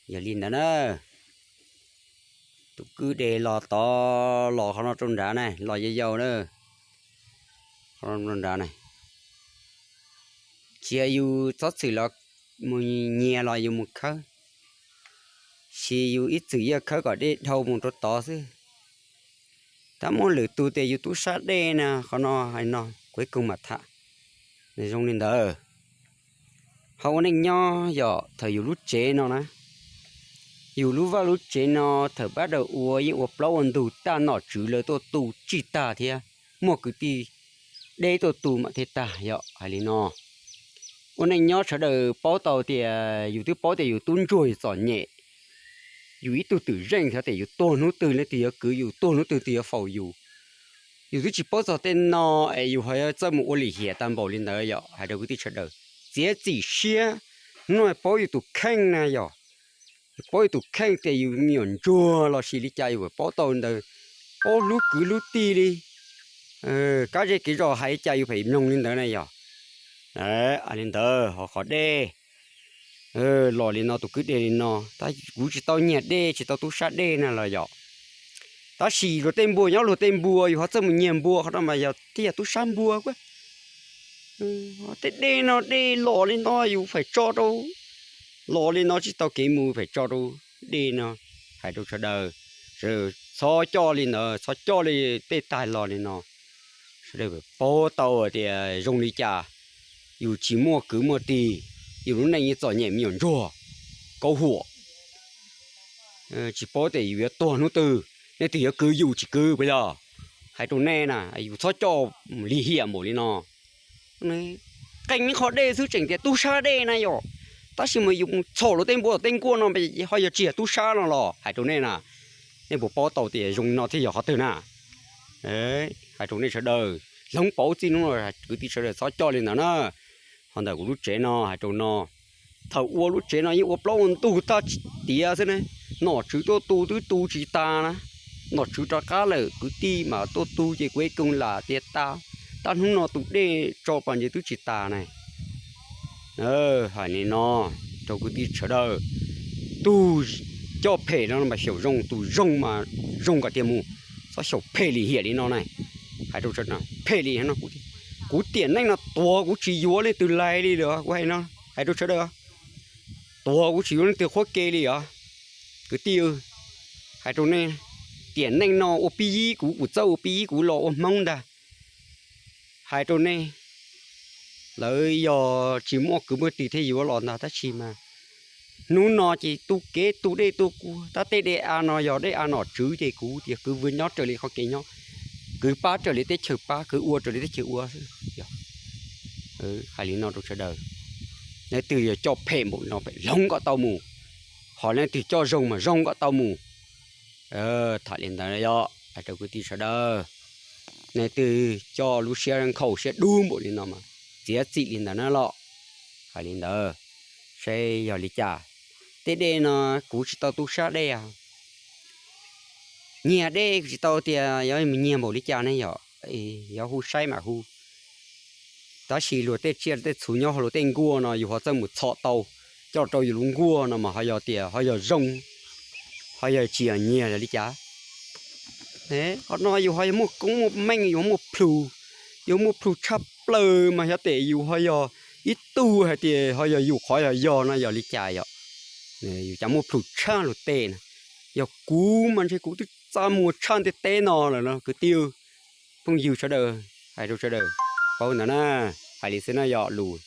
Yog li ntawd na, tus kwj deg los tod los qhov no rau nrad na, los yau yau na, qhov no rau nrad na. Cia yus txhob txwm los mus nyiag los yus mus khawb, sis yus ib txwm yeej khawb kom dej dhau mus rau tod xwb. Tab muaj lwm tus tias yus tub sab dej na, qhov no hais no kuv ib koog mam tham. Zoo li ntawd, ho ua neej nyob yog thaum yus lub tsev no na, yus lub vaj lub tsev no thaum pab daws ua yeej ua plaub ua ntug tag, nom tswv lawv tuaj tu tsij tag thiab, muaj kwv tij deb tuaj tu mam thiaj tag. Yog hais li no, ua neej nyob sawv daws paub tau tias yus twb paub tias yus tub ntsuag yus txom nyem, yus ib tug twm zeej xyov tias yus tuag hnub twg leej twg yuav kwv yus, tuag hnub twg leej twg yuav faus yus. Yus twb tsis paub txog tej no es yus ho yuav txawj mus ua lim hiam tag npaum li ntawd. Yog hais rau kwv tij sawv daws, txiav txim siab, hnub no paub yus tus kheej na yog, paub yus tus kheej tias yus me nyuam ntsuag los sis li cas yus paub tau ntawd, paub hlub kwv hlub tij li, kab zej kev zos hais li cas yus pheej mloog li ntawd na yog. Li ntawd ho qhov dej los li no, tus kwj deg li no, tab kuv tsis tau nyiag dej tsis tau tub sab dej na los yog, tab sis luag tej npua nyob luag tej npua yus ho txawj mus nyiag npua, qhov no mas yog thiaj yog tub sab npua. Tej dej no dej los li no yus pheej tso rau, los li no tsis tau kev mus pheej tso rau dej no. Hais rau sawv daws, sawv daws txhob coj li ntawd, txhob coj li tej tag los li no. Sawv daws paub tau tias zoo li cas, yus tsis muaj kwv muaj tij, yus lub neej yeej txom nyem me nyuam ntsuag, kaub huam, tsis paub tias yus yuav tuag hnub twg, leej twg yuav kwv yus tsis kwv puas yog? Hais rau nej na, yus txhob coj lim hiam npaum li no. Qee qhov dej xwb tseem tias tub sab dej na yom, tab sis mas yus mus txhom luag tej npua tej nkuaj no ho yog tsis yog tub sab no los? Hais rau nej na, nej puas paub tau tias zoo li no thiaj yog qhov twg na? Hais rau nej sawv daws hloov pauv txij hnub no, kwv tij sawv daws txhob coj li ntawd na. Ho ntawm kuv lub tsev no hais rau no, thaum ua lub tsev no yeej ua plaub ua ntug tag tiav xwb ne, nom tswv tuaj tu twb tu tsis tas na, nom tswv rov qab lawm kwv tij mas tuaj tu ces kuv ib koog lam tias tas, tab hnub no tus dej tso pas ntses twb tsis tas na. Hais li no rau kwv tij sawv daws, tus coj phem no mas xyaum zoo, tus zoo mas zoo kom tiag mus, txhob xyaum phem lim hiam li no na. Hais rau sawv daws phem li no, kuv tiam neej no tuag kuv tsis yuav leej twg lais li lawm, kuv hais no, hais rau sawv daws, tuag kuv tsis yuav leej twg qhuab ke li os. Kwv tij, hais rau nej, tiam neej no ua pib yib kuv, kuv txawj ua pib yib kuv los ua Hmoob ntag. Hais rau nej, lawv yog tsis muaj kwv muaj tij thiaj yuav los ntag, tab sis mas hnub no ces tu kev tu dej tu kua, tab tej dej av no yog dej av nom tswv ces kuv tias kwv nyob raws li qhov kev nyob, kwv pab raws li teb chaws pab, kwv ua raws li teb chaws ua xwb. Hais li no rau sawv daws, leej twg yog coj phem npaum no pem hloov kom tau mus, ho leej twg coj zoo mas zoo kom tau mus. Tham li ntawd yog hais rau kwv tij sawv daws, leej twg coj lub siab nkhaus siab dub npaum li no mas txiav txim li ntawd na los. Hais li ntawd, seb yog li cas, tej dej no kuv tsis tau tub sab dej, nyiag dej kuv tsis tau tias yuav mus nyiag npaum li cas ne yom, yuav hu saib mam hu. Tab sis luag tej tsiaj tej txhu nyob hauv luag tej nkuaj no yus ho txawj mus txhom tau, coj rau yus lub nkuaj no mas ho yog tias ho yog zoo, ho yog tsis yog nyiag li cas. Qhov no yus ho yog muaj koob muaj meej, yus ho muaj plhus, yus muaj plhus tshaj plaws mas xyov tes yus ho yog ib tug hais tias ho yog yus qhov yog yog no yog li cas yom. Yus cas muaj plhus tshaj luag tej na. Yog kuv mas ntshe kuv twb txaj muag tshaj ntiaj teb no lawm no kwv tij, phooj ywg sawv daws, hais rau sawv daws paub ntawd na. Hais li xwb na yog lus